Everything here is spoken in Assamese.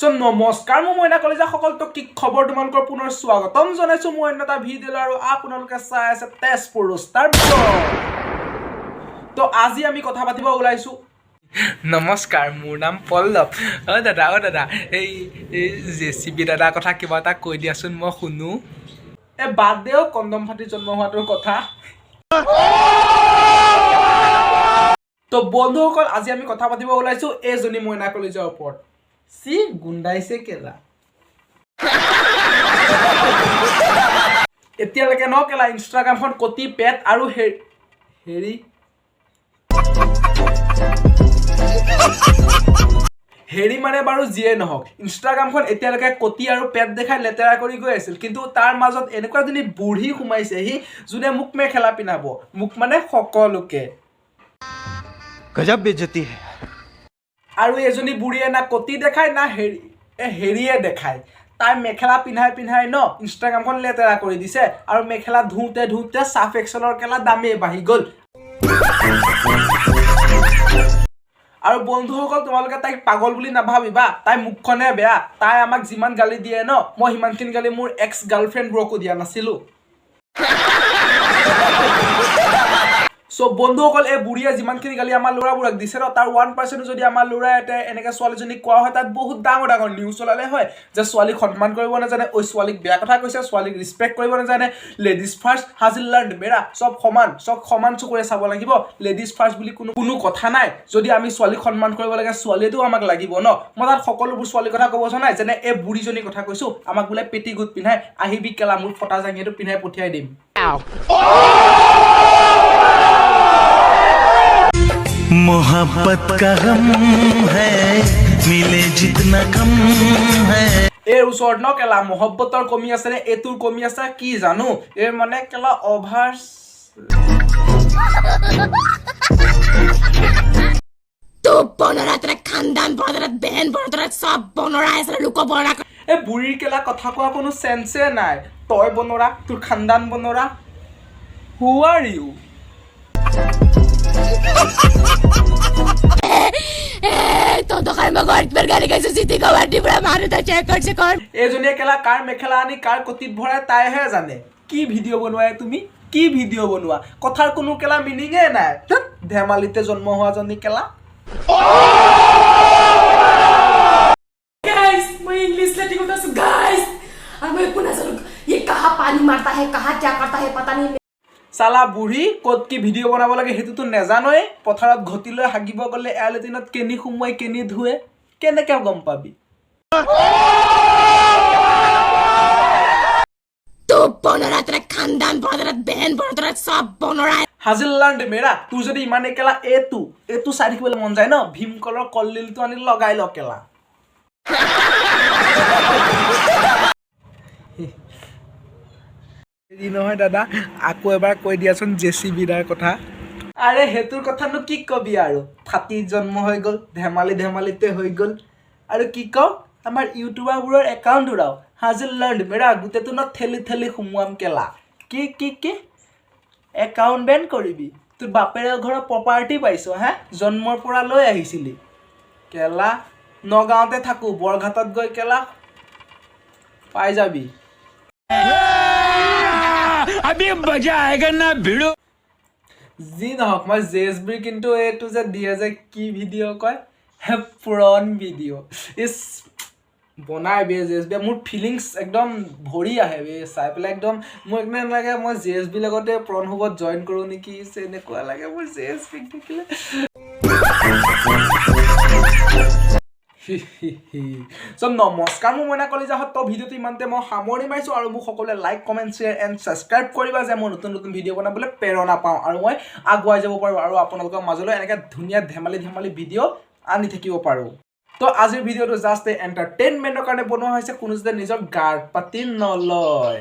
চ' নমস্কাৰ, মোৰ মইনা কলিজা সকল। তো কি খবৰ তোমালোকৰ? পুনৰ স্বাগতম জনাইছো মোৰ অন্য এটা ভিডিঅ'লৈ আৰু আপোনালোকে চাই আছে তেজপুৰ ৰোষ্টাৰ। তো আজি আমি কথা পাতিব ওলাইছো। নমস্কাৰ, মোৰ নাম পল্লৱ। অ' দাদা, অ' দাদা, এই জেচিবি দাদাৰ কথা কিবা এটা কৈ দিয়াচোন, মই শুনো। এ বাদ দেও কণ্ডম ফাটি জন্ম হোৱাটোৰ কথা। তো বন্ধুসকল, আজি আমি কথা পাতিব ওলাইছো এইজনী মইনা কলিজাৰ ওপৰত। চি গুন্দাইছে কেলা এতিয়ালৈকে ন কেলা ইনষ্টাগ্ৰামখন কটি পেট আৰু হেৰি হেৰি মানে বাৰু যিয়ে নহওক, ইনষ্টাগ্ৰামখন এতিয়ালৈকে কটি আৰু পেট দেখাই লেতেৰা কৰি গৈ আছিল। কিন্তু তাৰ মাজত এনেকুৱা এজনী বুঢ়ী সোমাইছেহি যোনে মোক মেখেলা পিন্ধাব, মোক মানে সকলোকে। गजब बेइज्जती है। আৰু এজনী বুঢ়ীয়ে না কটি দেখায় না হেৰি হেৰিয়ে দেখায়। তাই মেখেলা পিন্ধাই পিন্ধাই ন ইনষ্টাগ্ৰামখন লেতেৰা কৰি দিছে। আৰু মেখেলা ধুওঁতে ধুওঁতে চাৰ্ফ এক্সেলৰ কেলা দামেই বাঢ়ি গ'ল। আৰু বন্ধুসকল, তোমালোকে তাইক পাগল বুলি নাভাবিবা, তাই মুখখনে বেয়া। তাই আমাক যিমান গালি দিয়ে ন, মই সিমানখিনি গালি মোৰ এক্স গাৰ্লফ্ৰেণ্ডবোৰকো দিয়া নাছিলোঁ। চ' বন্ধুসকল, এই বুঢ়ীয়ে যিমানখিনি গালি আমাৰ ল'ৰাবোৰক দিছে ন, তাৰ 1% যদি আমাৰ ল'ৰা এটাই এনেকৈ ছোৱালীজনীক কোৱা হয়, তাত বহুত ডাঙৰ ডাঙৰ নিউজ ওলালে হয় যে ছোৱালীক সন্মান কৰিব নাজানে, ঐ ছোৱালীক বেয়া কথা কৈছে, ছোৱালীক ৰেচপেক্ট কৰিব নাজানে, লেডিজ ফাৰ্ষ্ট, হাজিলাৰ বেৰা, চব সমান, চব সমান চকুৰে চাব লাগিব, লেডিজ ফাৰ্ষ্ট বুলি কোনো কোনো কথা নাই। যদি আমি ছোৱালীক সন্মান কৰিব লাগে, ছোৱালীয়েতো আমাক লাগিব ন। মই তাত সকলোবোৰ ছোৱালীৰ কথা ক'ব যোৱা নাই, যেনে এই বুঢ়ীজনীৰ কথা কৈছোঁ, আমাক বোলে পেটিকোট পিন্ধাই আহিবি কেলা, মোৰ ফটা জাঙিয়াটো পিন্ধাই পঠিয়াই দিম। मोहब्बत का गम है, मिले जितना कम है। এই ওচৰত ন কেলা মহব্বতৰ কমি আছে নে এইটোৰ কমি আছে কি জানো, এই মানে কেলা অভাৰ। तू बनरा, तेरा खानदान बना, तेरा बहन बना, तेरा सब बनरा है, सारा लुको बनरा। এই বুঢ়ীৰ কেলা কথা কোৱা কোনো চেঞ্চে নাই। তই বনৰা, তোৰ খানদান বনৰা, হু are U? এইজনীয়ে কেলা কাৰ মেখেলা আনি কাৰ কটিত ভৰাই তাইহে জানে। কি ভিডিঅ' বনোৱাই তুমি, কি ভিডিঅ' বনোৱা, কথাৰ কোনো কেলা মিনিঙে নাই। ধেমালিতে জন্ম হোৱাজনী কেলা। गाइस, मैं इंग्लिश लेटिंग होता हूँ गाइस, और मैं को ना ये कहाँ पानी मारता है, कहाँ क्या करता है पता नहीं। চালা বুঢ়ী, ক'ত কি ভিডিঅ' বনাব লাগে সেইটোতো নেজানয়ে। পথাৰত ঘটি লৈ হাগিব গ'লে এয়ালেটিনত কেনি সোমোৱাই কেনি ধুৱে কেনেকে গম পাবি? तू बनरा, तेरा खानदान बना, तेरा बहन बना, तेरा सब बनरा। হাজিলাৰ মেৰা, তোৰ যদি ইমানে কেলা এইটো এইটো চাই থাকিবলৈ মন যায় ন, ভীমকলৰ কলডিলটো আনি লগাই ল কেলা। হেৰি নহয় দাদা, আকৌ এবাৰ কৈ দিয়াচোন জেচিবি দাৰ কথা। আৰে সেইটোৰ কথানো কি কবি আৰু, ফাটি জন্ম হৈ গ'ল, ধেমালি ধেমালিতে হৈ গ'ল। আৰু কি কওঁ, আমাৰ ইউটিউবাৰবোৰৰ একাউণ্ট উৰাও হাজিলাৰ মেৰা, গোটেইটো ন ঠেলি ঠেলি সোমোৱাম কেলা। কি কি কি একাউণ্ট বেন কৰিবি? তোৰ বাপেৰে ঘৰৰ প্ৰপাৰ্টি পাইছ হে, জন্মৰ পৰা লৈ আহিছিলি কেলা। নগাঁৱতে থাকোঁ, বৰঘাটত গৈ কেলা পাই যাবি। যি নহওক, মই জে এছ বিৰ কিন্তু এইটো যে দিয়ে যে কি ভিডিঅ' কয়, পুৰণ ভিডিঅ' ইচ বনাই বে জে এছ বি, মোৰ ফিলিংছ একদম ভৰি আহে বে চাই পেলাই। একদম মোৰ একদম লাগে মই জে এছ বিৰ লগতে প্ৰণ হ'বত জইন কৰোঁ নেকি, এনেকুৱা লাগে মোৰ জে এছ বিক দেখিলে। চ' নমস্কাৰ, মোৰ মইনা কলিজাহঁত। তো ভিডিঅ'টো ইমানতে মই সামৰণি মাৰিছোঁ আৰু মোক সকলোৱে like, comment, share and subscribe কৰিবা, যে মই নতুন নতুন ভিডিঅ' বনাবলৈ প্ৰেৰণা পাওঁ আৰু মই আগুৱাই যাব পাৰোঁ আৰু আপোনালোকৰ মাজলৈ এনেকৈ ধুনীয়া ধেমালি ধেমালি ভিডিঅ' আনি থাকিব পাৰোঁ। তো আজিৰ ভিডিঅ'টো জাষ্ট এই এণ্টাৰটেইনমেণ্টৰ কাৰণে বনোৱা হৈছে, কোনো যাতে নিজৰ গাৰ পাতি নলয়।